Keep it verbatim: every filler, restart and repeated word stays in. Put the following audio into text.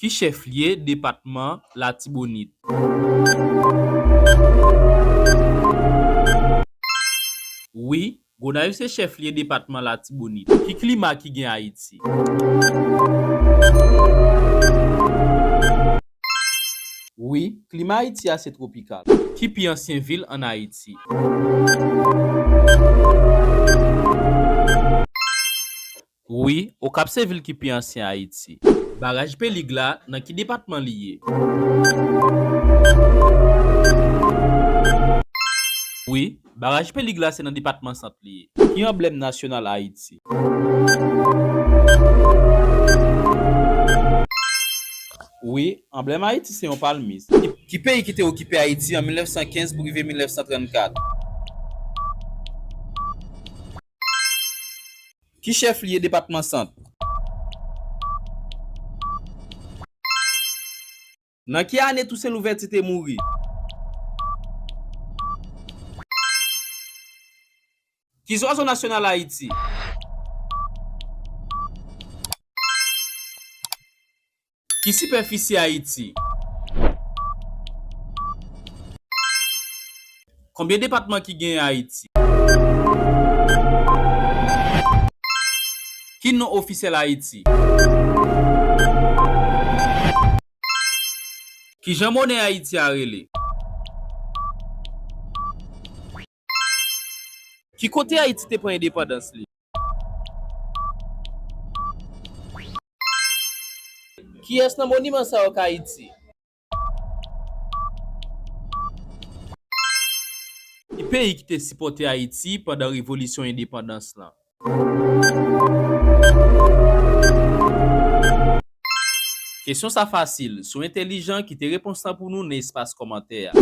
Ki chèflye depatman Latibonit? Wi, Gonayiv se chèflye depatman Latibonit. Ki klima ki gen Ayiti? Wi, klima Ayiti a se twopikal. Ki pi ansyen vil ann Ayiti? Wi, Okap se vil ki pi ansyen Ayiti. Baraj Pelig la, nan ki depatman li ye? Wi, Baraj Pelig la se nan depatman Sant li ye. Ki anblèm nasyonal Ayiti? Wi, anblèm Ayiti se yon palmis. Ki, ki peyi ki te okipe Ayiti an mil nèf san kenz pou rive mil nèf san trannkat? Ki chèflye depatman Sant? Nan ki ane Tousen Louvèti te mouri? Ki zwazo nasyonal Ayiti? Ki sipèfisi Ayiti? Konbyen depatman ki genyen Ayiti? Ki non ofisyèl Ayiti? Kijan monè Ayiti a rele? Ki kote Ayiti te pran endepandans li? Kiyès nan moniman sa yo k Ayiti? Ki peyi ki te sipòte Ayiti pandan revolisyon endepandans lan? Kesyon sa fasil, si w entèlijan, kite repons lan pou nou nan espas kòmantè a.